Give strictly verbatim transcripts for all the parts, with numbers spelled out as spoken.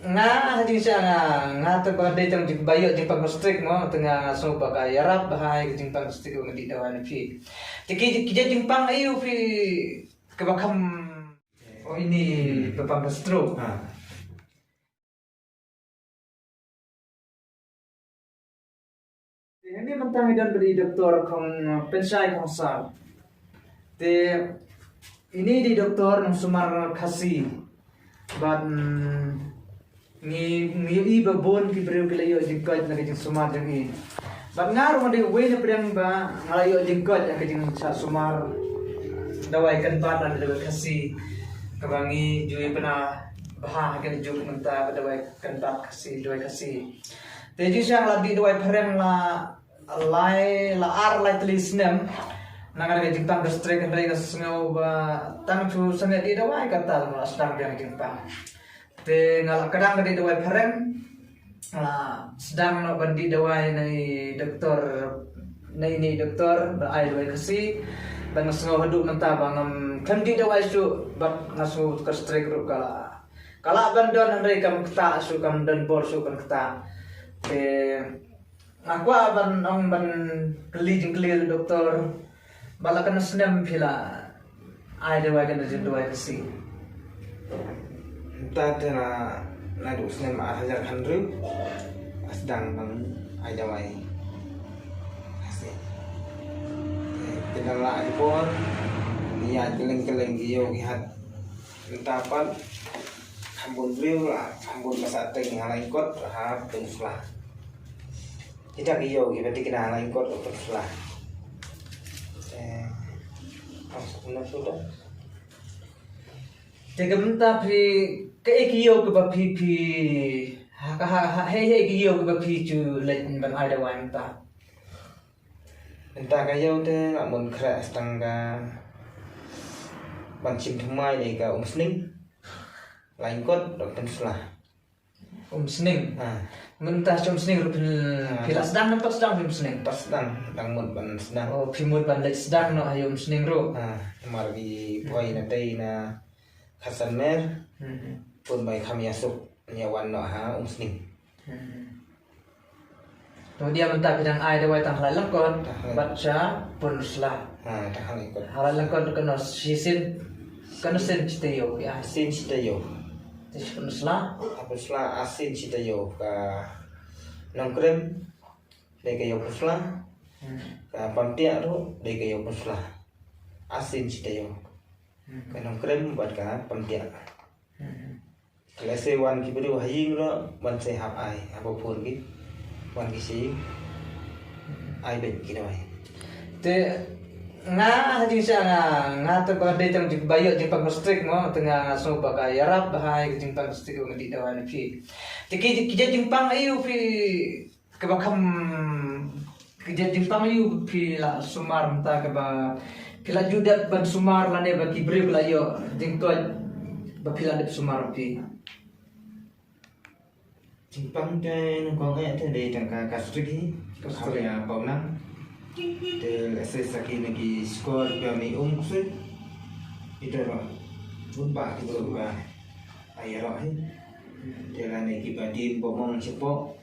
Nga ha jingshisha nga, nga te ba dei tang jing ba ïoh jingpang gastric mo, te nga sngew ba ka ïarap bha ïa ka jingpang gastric ba nga dih dawai na phi. Te ki ki jait jingpang aïu phi kaba kham, oh, ini ba pang gastric. Ha. Te hangne mynta ngi don bad i doktor Khong, uh, Pynshai Khongsar. Te ini i doktor nongsumar Khasi. Bad, mm, ngi, ngi ïohi ba bun ki briew ki la ïoh jingkoit na ka jingsumar jong i. Bad nga ruh nga dei uwei na pdeng ba nga la ïoh jingkoit na ka jingshah sumar dawai kynbat lane dawai Khasi. Kaba ngi ju ïa pynbna bha ha kane ka juk mynta ba dawai kynbat Khasi, dawai Khasi. Te jingshisha nga la dih dawai phareng la lai, la ar lai tylli snem. Na ka dei ka jingpang gastric, hynrei nga sngew ba tang shu sangeh dih dawai kata la sdang biang jingpang. Te nga la kdang ka dih dawai phareng, nga la sdang noh ban dih dawai na i doktor, na ini i doktor ba ai dawai Khasi. Bad nga sngew haduh mynta ba ngam khlem dih dawai shuh, bad nga sngew ka gastric ruh ka la, ka lah ban don, hynrei kam ktah shuh, kam don bor shuh ban ktah. Te nga kwah ban ong, ban kylli jingkylli ïa u doktor, ba la katno snem phi la ai dawai kane ka jingdawai Khasi? Mynta te la, naduh u snem ar hajar khathynriew la sdang ban ai dawai Khasi. Te dang la ai por, ïa kylleng kylleng ki ïew ki hat. Mynta pat kham bun briew la, kham bun ba sah teng ha Laitkot, ha Pynursla. Kita ki ïew kiba thikna ha Laitkot, ha Pynursla. Eh, pas kumno tu dah. Te ka mynta phi, kaei ki ïew kiba phi, phi, ha, ha, ha, hei, hei ki ïew kiba phi ju leit ban ai dawai mynta? Mynta ka ïew te la mut khreh tang ka ban shim thymmai dei ka Umsning, Laitkot, bad Pynursla. Umsning. Ha. Mynta sha Umsning ruh phi, ha, phi la sdang ne pat sdang phi Umsning? Pat sdang, dang mut ban sdang. Oh, phi mut ban leit sdang noh ha Umsning ruh. Ha, namar ki poi na tei na Khasan Mer. Hmm. Pun bai kham ïasuk ïa wan noh ha Umsning. Hmm. To dia mynta phi dang ai dawai tang ha Laitlangkot, tang ha Lai- bad sha Pynursla. Ha, tang ha Laitlangkot. Ha Laitlangkot kano shisien, kano sien shi taïew phi ai? Sien shi taïew. Te sha Pynursla? Ha Pynursla ar sien shi taïew, ka Nongkrem dei ka ïew Pynursla. Hmm. Ka Pamtiah ruh dei ka ïew Pynursla. Ar sien shi taïew. Hmm. Ka Nongkrem bad ka Pamtiah. Hmm. Lehse wan ki briew ha ïing ruh ban sa hap ai, haba phone ki. Wan ki sha ïing. Ai beit ki dawai. Te nga ha jingshisha nga, nga te ba dei tang jing ba ïoh jingpang gastric mo, te nga sngew ba ka ïarap bha ïa ka jingpang gastric ba nga dih dawai na phi. Te ki, ki jait jingpang aïu phi kaba kham, ki jait jingpang aïu phi la sumar mynta kaba phi la ju dep ban sumar lane ba ki briew ki la ïoh jingkoit ba phi la dep sumar phi? Jingpang te nyngkong eh te dei tang ka gastric hi. Gastric. Ka kham ïa pawnang. Te lehse sa kine ki shkor kiba mih um ksuid. Ito ruh bun bah ki briew kiba ïaroh hi. Te lane kiba dien bymman shapoh.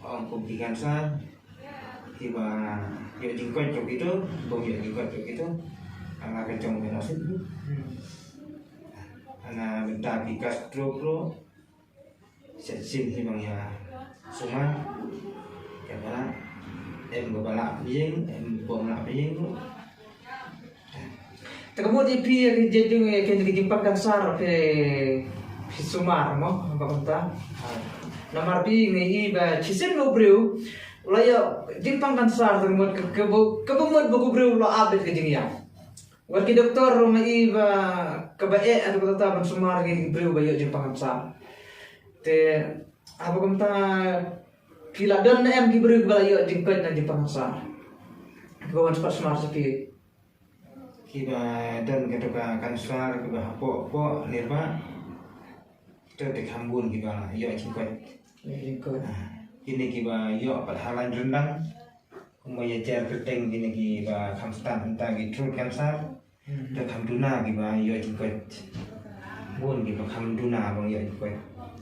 Ong kum ki cancer, kiba ïoh jingkoit jong kito, bym ïoh jingkoit jong kito. Nga ka jong ka nongsit. Hmm. Nga mynta ki gastro ruh. Shisien hi ba nga ïa sumar. Kaba lah, em kaba lah pynïeng, em bym lah pynïeng ruh. Te ka mut ïa phi ïa ka jingpang, ïa ka jingpang cancer phi, phi sumar mo, ba kumta. Namar phi ngi i ba shisien u briew u la ïoh jingpang cancer, te ka mut ka, ka ba, ka ba mut ba u briew u la ap beit ka jingïap. Wat ki doktor ruh ngi i ba kaba eh ïa ka doktor ban sumar ïa ki briew ba ïoh jingpang cancer. Te haba kumta ki la don ne em ki briew kiba la ïoh jingkoit na jingpang cancer, kiba wan sumar sha phi? Kiba don kato ka cancer kiba hapoh hapoh nearby, to te kham bun kiba ïoh jingkoit. Ïoh jingkoit. Ah, kine kiba ïoh pat ha lain ryndang, kumba ïa jer kyrteng kine kiba kham stad mynta ki throat cancer. Hmm. To kham duna kiba ïoh jingkoit. Bun kiba kham duna ban ïoh jingkoit.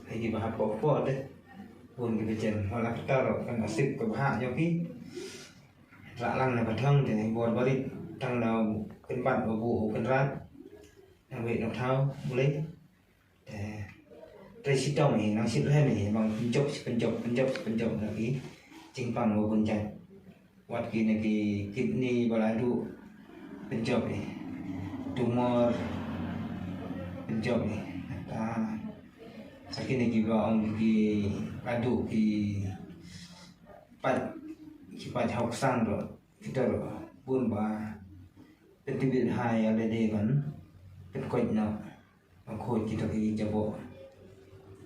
Ki ba hap pok pok de. Bun ki ba jem. Wala ka tar kan asip ka ba ha jong ki. Ra lang na ka thang de bor barit tang na kan bat ba bu kan rat. Na wei na thau bulai. Te te sitong ni nang sit leh ni bang penjop si penjop penjop si penjop na ki. Jingpang ba bun jai. Wat kine ki kidney ba la duh penjop ni. Tumor penjop ni. Ta sa kine ki ba ong ki la duh ki pat ki pat hok sang do. Kita do bun ba. Pynti bin hai ya de de ban. Pynkoit no. Bang khoi kita ki jabo.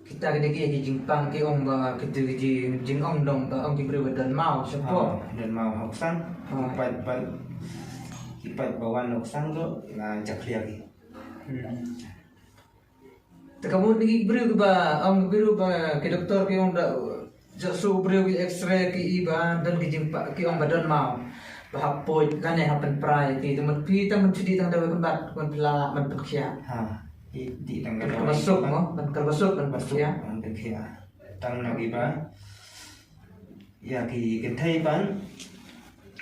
Kita ki de ki jingpang ki ong ba kita ki jing ong dong ba ong ki briew ba don mau shapo. Don mau hok sang. Ki pat pat ki pat ba wan hok sang do la jak lia ki. Te ka mut ki briew ki ba ong ki briew ba ki doktor ki ong da jok su briew ki x-ray ki i ba don ki jingpang ki ong ba don mau. Ba hap poit lane hap pynprai ki te mut pi tang mut chudi tang da ban bat ban pla ban pynkhia. Ha. Di tang da ban masuk mo ban kal masuk ban pynkhia. Ban pynkhia. Tang na ki ba ya ki kynthei ban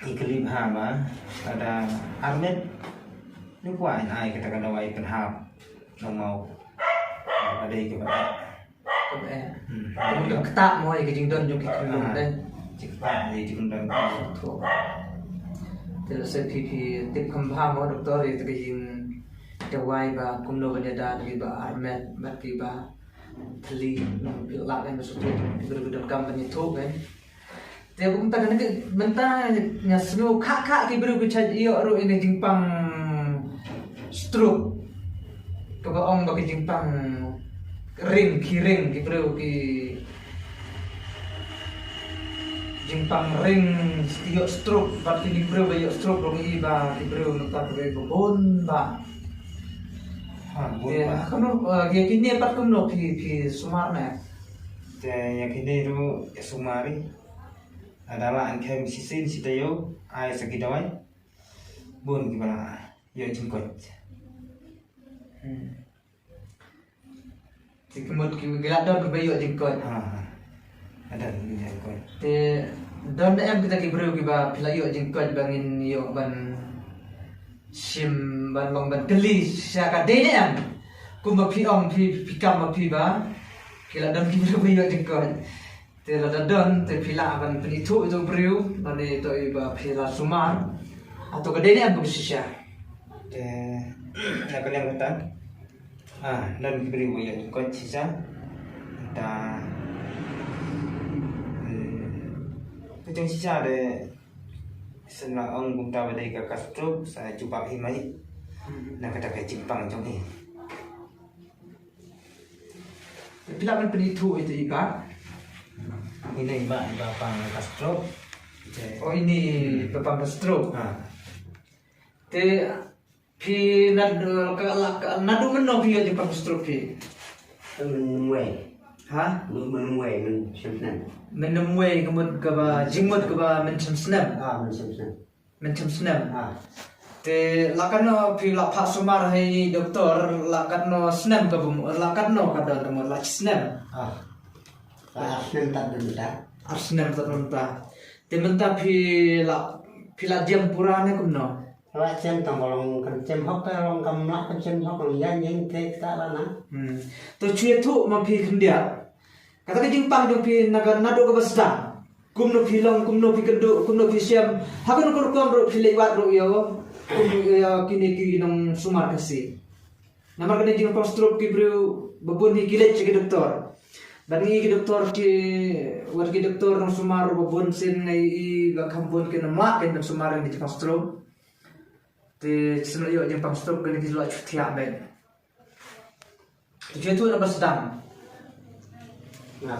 i klip ha ba ada armet ni kwa in ai kata ka dawai pynhap nang mau ada i ka ba ka ba ka kata mo i ka jingdon jong ki klip de jingkata i jingdon tu te la se pi pi tip kham bha mo doktor i ta ka jing dawai ba kumno ban ïada ki ba armet ba ki ba thli nang pil lak em su tu ki ba dam kam ban i tu kan Te kumta kane mynta nga sngew kha kha ki briew ki chait ïoh ruh ine jingpang stroke. Kaba ong ba ki jingpang ring ki ring ki briew ki jingpang ring ïoh stroke bad ki briew ba ïoh stroke ruh ngi ba ki briew mynta ki briew ba bun ba. Ha bun ba. Kumno ki ne pat kumno phi phi sumar ne. Te ïa kine ruh ïa sumar i. Ada la an khem shisien shi taïew ai sa ki dawai. Bun ki ba la ïoh jingkoit. Te ki mut ki la don ki ba ïoh jingkoit. Ha ha. Ada ki ïoh jingkoit. Te don em kita ki briew ki ba phi la ïoh jingkoit ba ngin ïoh ban shim ban long ban kylli sha ka dei ne em. Kumba phi ong phi phi kam ma phi ba ki la don ki briew ba ïoh jingkoit. Te lada don te phi lah ban pynithuh ïa u briew lane to i ba phi la sumar. Hato ka dei ne em ka shisha. Te na ka liang kata. Ah, don ki briew ba ïoh jingkoit shisha. Ta ka jong shisha de. Sien la ong kumta ba dei ka ka stroke sa jubab hi mai. Na kata ka jingpang jong hi. Phi lah ban pynithuh ïa i ba. Ine i ba i ba pang ka stroke. O ine i ba pang ka stroke. Ha. Te phi naduh ka la ka naduh mynno phi ïoh jingpang stroke phi. Mynwei. Ha? Mynwei mynshem snem. Mynwei ka mut kaba jingmut kaba mynshem snem. Ah mynshem snem. Mynshem snem. Ha. Te la katno phi la phah sumar ha i doktor la katno snem ka bym la katno ka don ka mut la snem. Ah. La ar snem tad mynta. Ar snem tad mynta. Te mynta phi la phi la jem pura ne kumno. La jem tang ba long kan jem hok ka long kam la kan jem hok long yan yen te ta la na. Hmm. To chue thuh ma phi khyndiat. Kata ka jingpang jong phi na ka naduh kaba sdang. Kumno phi long, kumno phi kynduh, kumno phi shem. Ha kano ka rukom ruh phi leit wad ruh ïa. Kumno ïa kine ki nongsumar Khasi. Namar kane jingpang stroke ki briew ba bun hi ki leit sha ki doktor. Bad ngi ki doktor ki wat ki doktor nongsumar ba bun sien ngi i ba kham bun ki namar ki nongsumar ngi jingpang stroke. Te sien ïoh jingpang stroke kane ki la shu thiah bad. Te jingthoh na ba sdang. Nga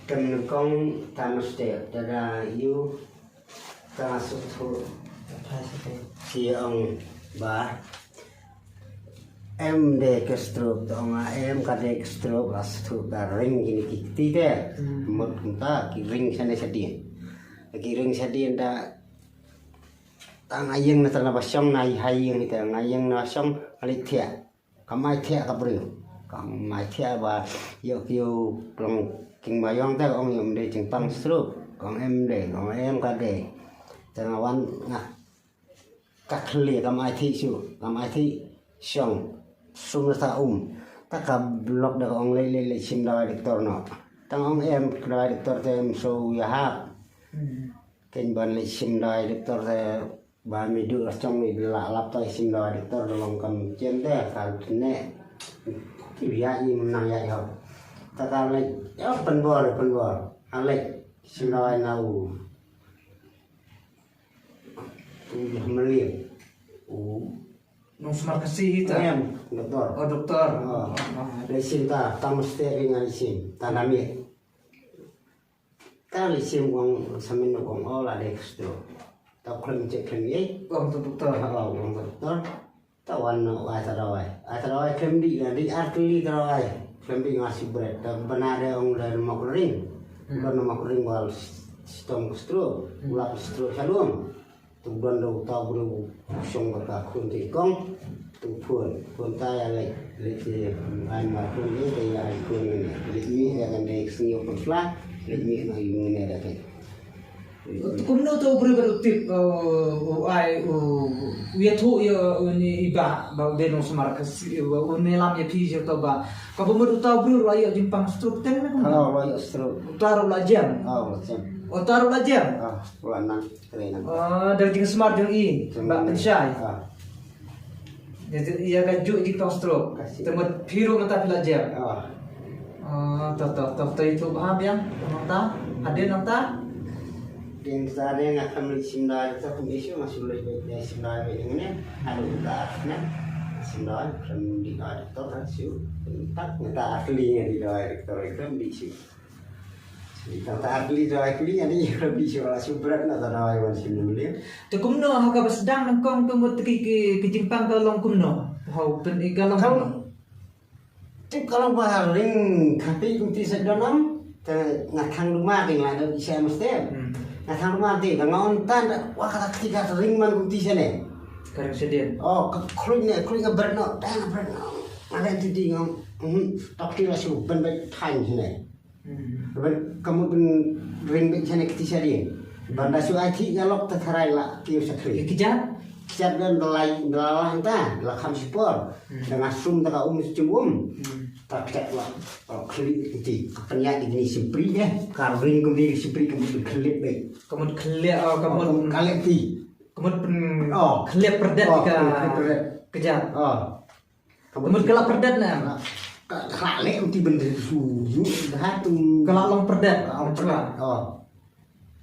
kem nyngkong ta namaste, ta da ïu ta suthu. Shi ong ba em de ka stroke, ta ong a em ka de ka stroke, la suthu ka ring kine ki kti te. Mut kumta ki ring shane shadien. Ki ring shadien da ta nga ïeng na ta na ba shong na i ha ïeng ni ta nga ïeng na ba shong ka leit thiah. Ka mai thiah ka briew. Kong mai thiah ba ïoh kiew klong king ba ïong te kong ïoh mdei jingpang stroke. Kong em dei, kong em ka dei. Te nga wan nga ka khlieh kam ai thih shuh, kam ai thih shong. Sum na sa um. Ta ka block da kong leit leit leit shim dawai doktor noh. Tang ong em dawai doktor te em so ïa hap. Ken ban leit shim dawai doktor te ba mi duh la chong mi la lap tai shim dawai doktor da long kam chen te ka ne. Ki ïa i nang ïa ïa. Ta ka leit ïa pynbor pynbor. A leit shim dawai na u. U ïa meliang. U Nong Sumar Khasi hi ta. Em, doktor. Oh, doktor. Oh. Oh, oh. Leit shim ta, ta mesti ring leit shim. Ta na mi. Ta leit shim kong samin kong oh la dei stroke. Ta khlem check khlem ye. Kong tu doktor. Oh, kong tu doktor. Ta wan no ai ta dawai. Ai ta dawai khlem di la di ar kli ta dawai. Khlem di nga shu bret. Ta bana de ong le mok ring. Hmm. Bana mok ring wal stom stroke. Hmm. Ulap stroke shalom. Tu ban da uta u briew u shong bad ka khun te kong. Tu phone, phone ta ïa leit, leit te ai ma phone te te ïa ai phone ne. Leit mih ïa kan dei sngi u pynfla, leit mih na ïa ne da te. Kumno to u briew ba u tip, uh, u ai u u ïathuh ïa u ni i bah ba u dei Nong Sumar Khasi, u ne lam ïa phi ïa to ba. Ka ba mut uta u briew la ïoh jingpang stroke teng ne kumno? Hello, la ïoh stroke. Uta ruh la jem. Oh, la jem. Uta ruh la jem. Ah, la nang. Kane nang. Ah, da jingsmart jong i, jong ba i. Pynshai. Ah. Ïa, ïa ka juh jingpang stroke. Ka shi. Te mut phi ruh mynta phi la jem. Ah. Ah, to, to, to, to, ïathuh bha biang, nangta, hadien nangta. Dien sa de nga kam leit shim dawai, to kum issue, nga shu leit leit leit shim dawai leit ngne. Haduh mynta ne. Shim dawai, kam di dawai, to, to, shu. Tak, mynta asli nga di dawai, to, to, di shu. Te kumno ha kaba sdang nyngkong te mut ki, ki, ki jingpang ka long kumno? Hau pyn-i ka long kumno? Tip ka long ba ring khatduh kumti sa don am. Te nga thang duma ding la da isa mesti. Hmm. Nga thang duma te ka nga on tan da wa kata kti ka ring man kumti sa ne. Ka ring sa dien. Oh, ka khlun ne, khlun ka bret no, da bret no. Ada titi ngam. Hmm, tak ti la su ben bai thain ne. Hmm. Ban ka mut ban ring beit shane kti shadien. Ban da shu ai thih ïa lok ta tharai la kiew shakri. Ki kjat? Kjat ban da lai da la hanta la kham shipor. Hmm. Da nga sum da ka um sum um. Hmm. Ta kjat la. Oh, khli kti. Ka pynïaid di ni simpri eh. Ka ring kum di simpri ka mut khlieh beit. Ka mut khlieh, oh, ka mut khlieh kti. Ka mut pyn-, oh, khlieh pyrdet. Oh, ka khlieh pyrdet. Kjat. Oh. Ka mut ka la pyrdet ne? Ka, ka la leh uti bynta su yu, ha tu. Ka la long pyrdet. Ka la long pyrdet. Oh.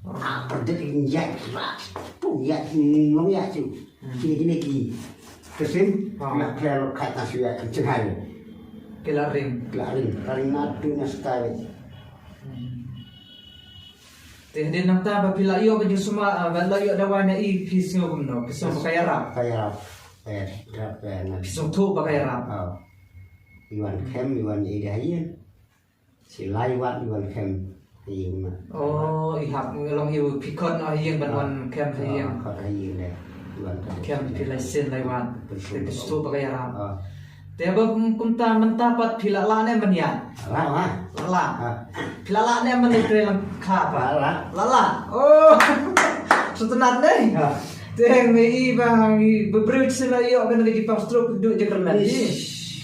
Ah, pyrdet in ïaid, la. Tu ïaid, long ïaid tu. Hmm. Kine, kine ki. Kesim, ah, na khlem lo kata su ïaid, kenceng hai. Ki la ring. Ki la ring. Ka ring na tu na style. Hmm. Te hadien nangta ba phi la ïoh ka jingsumar, ah, ba la ïoh dawai na i phi sngew kumno, phi sngew ba ka ïarap. Ka ïarap. Eh, ïarap, eh, na. Phi sngewthuh ba ka ïarap. Oh. I wan khem, i wan ïa i da ha ïing. Shi lai wat i wan khem ha ïing ma. Oh, i hap long i phi khot ha ïing ban wan khem ha ïing. Oh, khot ha ïing de. I wan khem. Khem phi lai sien lai wat. Phi sngewthuh ba ka ïarap. Oh. Te ba kum-, kumta mynta pat phi la lah ne ban ïaid? Lah, lah. Lah, lah. Ah. Phi la lah ne ban trei lang kha pat? Lah, lah. Lah, lah. Oh. Sngewtynnat ne. Ah. Te me i ba i ba briew sila ïoh kane ka jingpang stroke duh jingkyrmen. Ish.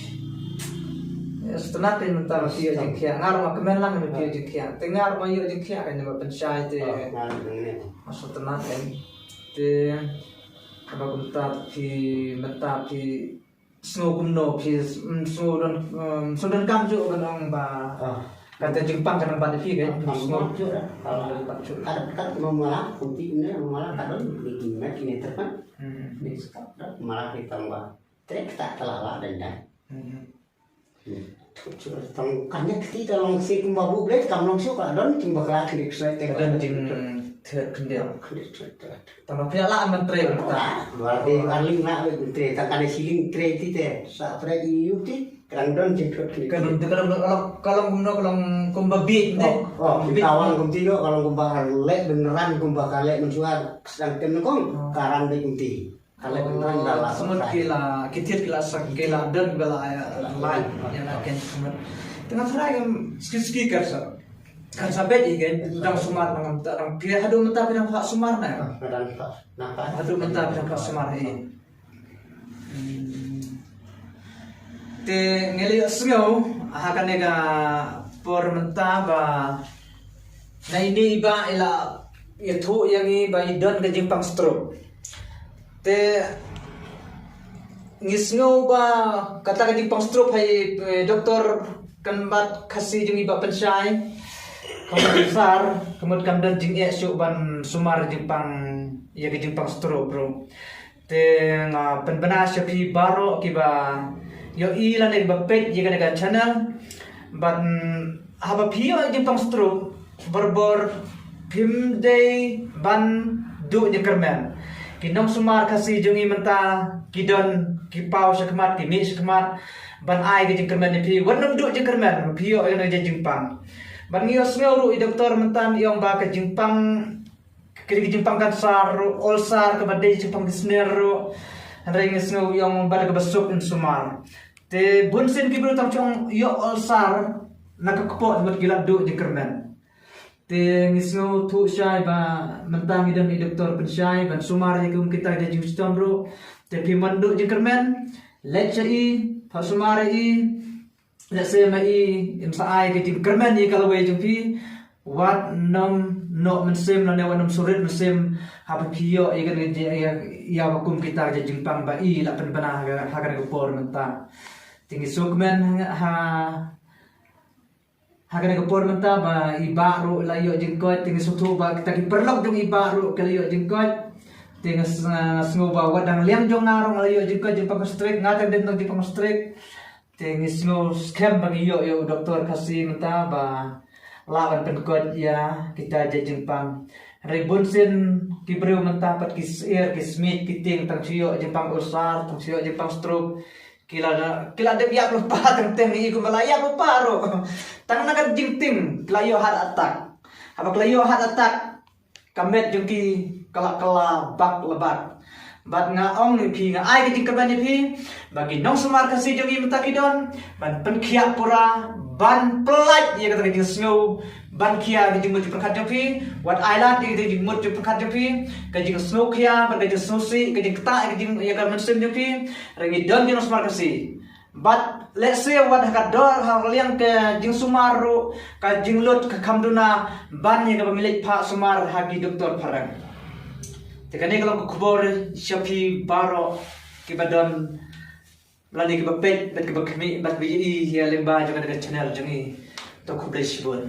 Ïa, sngewtynnat ne mynta ba phi ïoh jingkhiah. Nga ruh nga kmen lang ba phi ïoh jingkhiah. Te nga ruh nga ïoh jingkhiah kane ba pynshai te. Ah, nga ruh ne. Sngewtynnat ne. Te kaba kumta phi mynta phi sngew kumno phi, mm, sngew don, mm, sngew donkam ju ban ong ba. Ah. Kata jingpang ka nang ban phi kan. Ah, sngew ju. Ka don ban ju. Ka don, ka don mala kumti ne mala ka don ni ki met ni terpan. Hmm. Ni stop don mala ki tang ba. Trek ta tala la dan dan. Hmm. Hmm. Tang kane kti ta long si kumba bu blek kam long shu ka don jing bakla klik sai te. Ka don jing third khyndiat. Khyndiat third. Tang ba phi la man trek ta. Ba te arling na be tre ta kane siling tre ti te. Sa tre i yu ti. Kan don jing third khyndiat. Kan don ka long ka long kumno ka long kumba bit te. Oh, oh, kita wan kumti lo ka long kumba lek beneran kumba ka lek mensuar sedang tem kong. Oh. Karan be kumti. Ka leh pynrang da la sumut ki la, ki thied ki la sak, ki la don ba la, eh, lai, ïa la ken sumut. Tengah tharai kam ski ski kan sa. Kan sa beit i ken dang sumar nang ta dang phi haduh mynta phi dang phah sumar na. Ka dang phah, nang phah. Haduh mynta phi dang phah sumar i. Hmm. Te ngi la ïohsngew ha kane ka por mynta ba na ine i bah i la ïathuh ïa ngi ba i don ka jingpang stroke. Te ngi sngew ba kata ka jingpang stroke ha i, eh, doktor kynbat Khasi jong i Bah Pynshai. Ka mut sar, ka mut kam don jingeh shuh ban sumar jingpang, ïa ka jingpang stroke ruh. Te nga pynbna sha phi baroh kiba ïohi lane ba peit ïa kane ka channel. Bad, mm, haba phi ïoh jingpang stroke, barabor phim dei ban duh jingkyrmen. Ki nongsumar Khasi jong ngi mynta ki don, ki paw shakhmat, ki mih shakhmat ban ai ka jingkyrmen ïa phi. Wat nym duh jingkyrmen, phi ïoh ïa kane ka jingpang. Bad ngi ïohsngew ruh i doktor mynta i ong ba ka jingpang, ka dei ka jingpang kansar ruh, ulsar, kaba dei jingpang ki sner ruh. Hynrei ngi sngew i ong ba da kaba suk yn sumar. Te bunsien ki briew tang shong ïoh ulsar na ka kpoh mut ki la duh jingkyrmen. Te ngi sngewthuh shai ba mynta ngi don i doktor Pynshai ban sumar ïa kum kita ki jingshitom ruh. Te phi mon duh jingkyrmen, leit sha i, phah sumar ïa i, lehse ma i im sa ai ka jingkyrmen ïa ka lawei jong phi. Wat nym noh mynsiem lane wat nym surit mynsiem haba phi ïoh ïa kane ka jing, ïa, ïa ba kum kita ki jingpang ba i la pynbna ha ka, ha kane ka por mynta. Te ngi sngewkmen ha, ha kane ka por mynta ba i bah ruh la ïoh jingkoit, te ngi sngewthuh ba kita ki paralok jong i bah ruh ki la ïoh jingkoit. Te nga s-, nga sngew ba wat dang liang jong nga ruh nga la ïoh jingkoit jingpang gastric, nga tang dei nong jingpang gastric. Te ngi sngew skhem ba ngi ïoh ïa u doktor Khasi mynta ba lah ban pynkoit ïa kita jait jingpang. Hynrei bunsien ki briew mynta pat ki syiar ki smiej ki tieng tang shu ïoh jingpang ulsar, tang shu ïoh jingpang stroke. Ki la, ki la dep ïap lypa teng teng, i kumba la ïap lypa ruh. Tang na ka jingtieng ki la ïoh heart attack. Haba ki la ïoh heart attack, ka met jong ki ka la kylla bak la bak. Bad nga ong ïa phi, nga ai ka jingkyrmen ïa phi ba ki nongsumar Khasi jong ngi mynta ki don ban pynkhiah pura, ban pyllait ïa kata ka jingsngew, ban khia ka jingmut jingpyrkhat jong phi. Wat ai lad ïa ka jingmut jingpyrkhat jong phi, ka jingsngew khia bad ka jingsngew sih, ka jingktah ïa ka jing, ïa ka mynsiem jong phi. Hynrei ngi don ki nongsumar Khasi. Bad lehse wat ha ka dor ha liang ka jingsumar ruh ka jinglut ka kham duna ban ïa kaba ngi leit phah sumar ha ki doktor phareng. Te kane ka long ka khubor sha phi baroh kiba don lane kiba peit bad kiba khmih bad kiba ïohi ïa lyngba jong kane ka channel jong ngi. To khublei shibun.